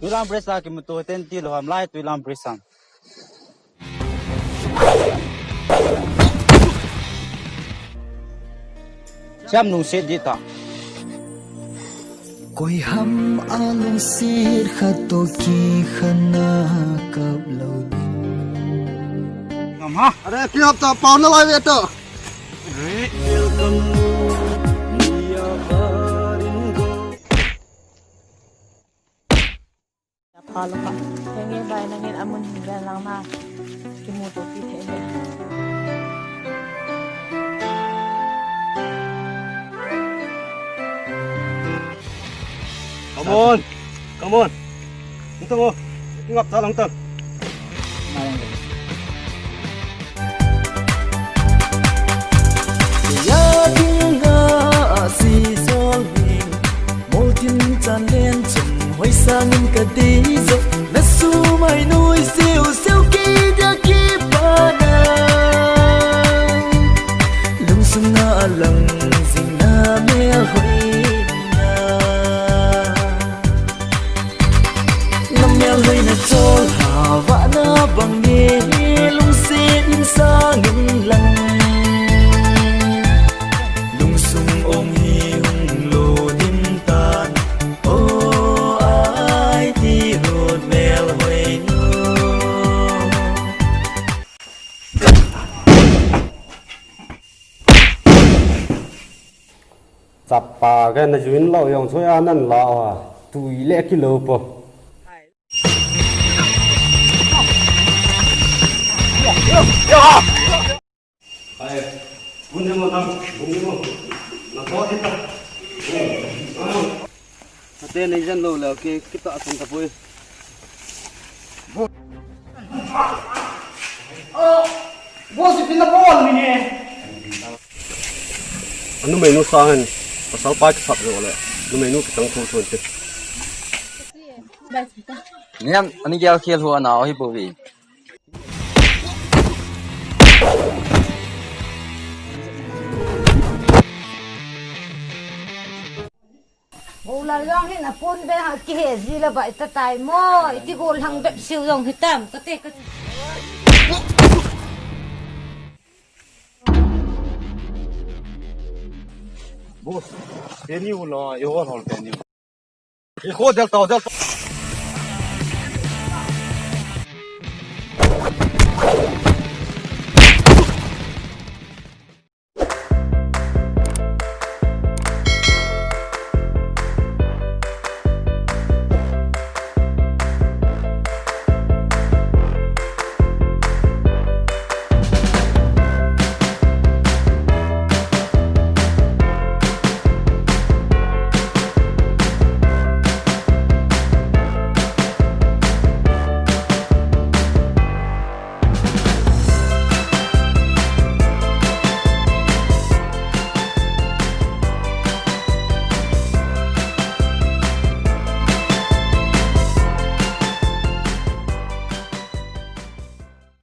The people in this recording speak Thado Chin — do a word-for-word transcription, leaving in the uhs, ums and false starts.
Tuilam bridge a kimuto ten ti lou ham lai Tuilam bridge sang. Siam lungset di ta. Koi ham a lungset khat toh kikhana kap lou ding. Ngam ha? Are, kihap ta, pau na lai ve to. Pha lou kha. Henge bai, nangin amun hin vel lang na. Kimuto pi thei ne. Come on. Come on. Hung tang o. Ngap ta lang tang. Ya dinga si sol ding. Moltin chan len chung hoi sangin ka dei zo. Na sumai noi siu siu ki dia ki pa na. Lungsung na alang zing na mel hoi na. Na mel hoi na chol ha va na bang nge lungset in sangin lang. Lungsung ong hi hung lo din tan. O ai ti rut mel hoi nu. Chapa ka na juin lo yong choi a nan la a tui le kilo po. Ai, bun demo nam, bun demo. Na to kita. Ate nei jan lo la ke kita asan ta poi. Bo, si pina bol ni ne. Anu mei nu sa han, pasal pa ki sap lo le. Nu mei nu ki tang tho tho te. Niam, ani gel khel ho ana hi bo vi. Golal jong hin apon be ha kihe ji la bai ta tai mo, iti gol hang bep siu jong hitam, kate, kate. Boss, teni u lo, yo hol teni. Ikho del tao, del tao.